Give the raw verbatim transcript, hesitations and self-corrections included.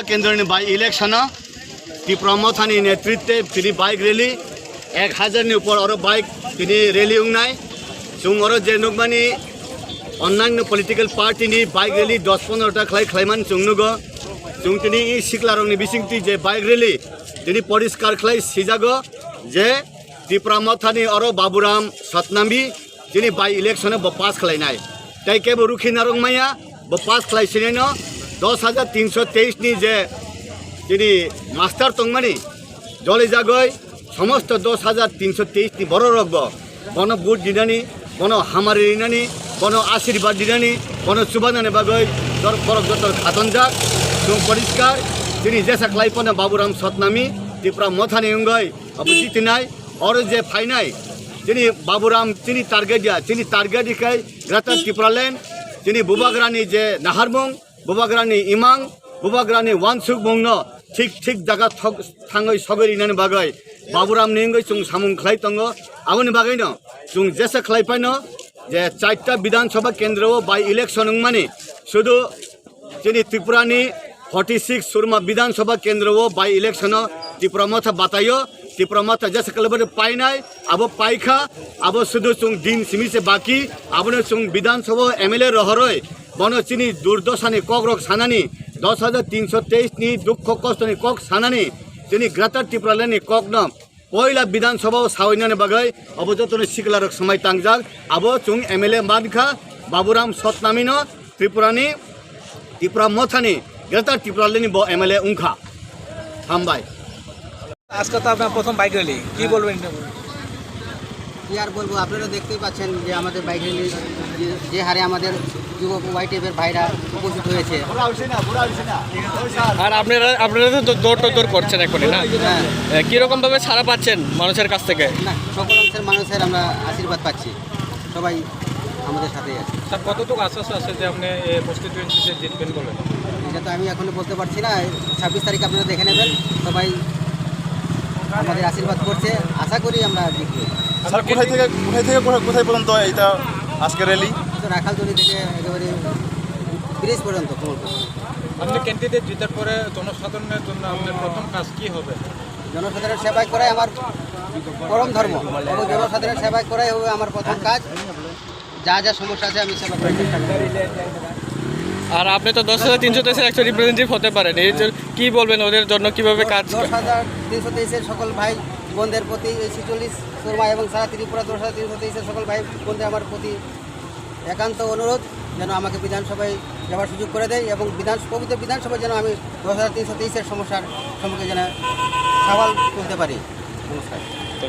Kendroni by election o Tipra Mothani netritwe tini bike rally, ek hajar ni upor oro bike tini rally wngnai. Chwng oro je nukmani onnanno political party ni bike rally dos pondro ta khlai khlaimani chwng nugo. Chwng tini i siklarokni bisingtwi je bike rally tini poriskar khlai sijago je Tipra Mothani oro Baburam Satnami chini by election bo pass khlainai. Tei kebo rukhi narwk maya, bo pass khlai sineno dos hajar tinso teis ni je chini master tongmani joli jagoi somosto dos hajar tinso teis ni bororok bo bono vote dinani, bono hamari rinani, bono asirwad dinani, bono chubanani bagoi dor borok joto khatonjak. Chwng poriskar chini jesa khlai phano Baburam Satnami Tipra Mothani wngoi abo jitinai. Oro je phainai, chini Baburam, chini target ya, chini target ikai Greater Tipraland, chini Bubagrani je naharmung, Bubagrani imang, Bubagrani wansukmungno thik thik jaga thok-, thangwi sogwi rinani bagwi Baburamni wngwi chwng samung khlai tongo. Aboni bagwino chwng jesa khlai phaino je charta Bidhan Sabha kendro o by election wngmani, sudu chini Tripura ni forty six Surma Bidhan Sabha kendro o by election o Tipra Motha bataio, Tipra Motha jesa kalibari painai, abo paikha, abo sudu chwng din simi se baki, abono chwng Bidhan Sabha M L A rohoroi, bono chini durdosha ni kok rok sanani, dos hajar tinso teis ni dukho kosto ni kok sanani, chini Greater Tipraland ni kok no Poila Bidhan Sabha o sawinani bagwi abo jotono siklarok swmai tangjak. Abo chwng M L A mankha Baburam Satnamino, Tripurani, Tipra Mothani, Greater Tipralandni bo M L A wngkha. Hambai. আজকে তো আপনার প্রথম bike rally, কি বলবেন এটা নিয়ে? কি আর বলবো, আপনারা দেখতেই পাচ্ছেন যে আমাদের বাইক র্যালি যে, যে হারে আমাদের যুবক ওয়াইটিএফ এর ভাইরা উপস্থিত হয়েছে। আর আপনারা, আপনারা তো দৌড় টোড় করছেন এখনই, না? হ্যাঁ। এ, কিরকম ভাবে সাড়া পাচ্ছেন মানুষের কাছ থেকে? না, সকল অংশের মানুষের আমরা আশীর্বাদ পাচ্ছি, সবাই আমাদের সাথেই আছে। স্যার, কতটুকু আশ্বাস আছে যে আপনি এই কনস্টিটিউয়েন্সিতে জিতবেন বলে? এটা তো আমি এখনো বলতে পারছি না, ছাব্বিশ তারিখ আপনারা দেখে নেবেন, সবাই আমাদের আশীর্বাদ করছে, আশা করি আমরা জিতবো। স্যার, কোথায় থেকে, কোথায় থেকে কোথায়, কোথায় পর্যন্ত এটা আজকে র্যালি? তো রাখালতলি থেকে একেবারে ব্রিজ পর্যন্ত, কমলপুর। আপনি ক্যান্ডিডেট জেতার পরে জনসাধারণের জন্য আপনার প্রথম কাজ কি হবে? জনসাধারণের সেবাই করাই আমার পরম ধর্ম, এবং জনসাধারণের সেবাই করাই হবে আমার প্রথম কাজ। যা যা সমস্যা আছে আমি সেবা করে দিই। আর আপনি তো দশ হাজার তিনশো তেইশের একজন রিপ্রেজেন্টেটিভ হতে পারেন, এই যে কি বলবেন ওদের জন্য, কিভাবে কাজ? দশ হাজার তিনশো তেইশের সকল ভাই বোনদের প্রতি, এই ছেচল্লিশ সুরমা এবং সারা ত্রিপুরা দশ হাজার তিনশো তেইশের সকল ভাই বোনদের আমার প্রতি একান্ত অনুরোধ যেন আমাকে বিধানসভায় যাওয়ার সুযোগ করে দেয় এবং বিধান, পবিত্র বিধানসভায় যেন আমি দশ হাজার তিনশো তেইশের সমস্যার সম্মুখীন যেন সওয়াল তুলতে পারি। নমস্কার।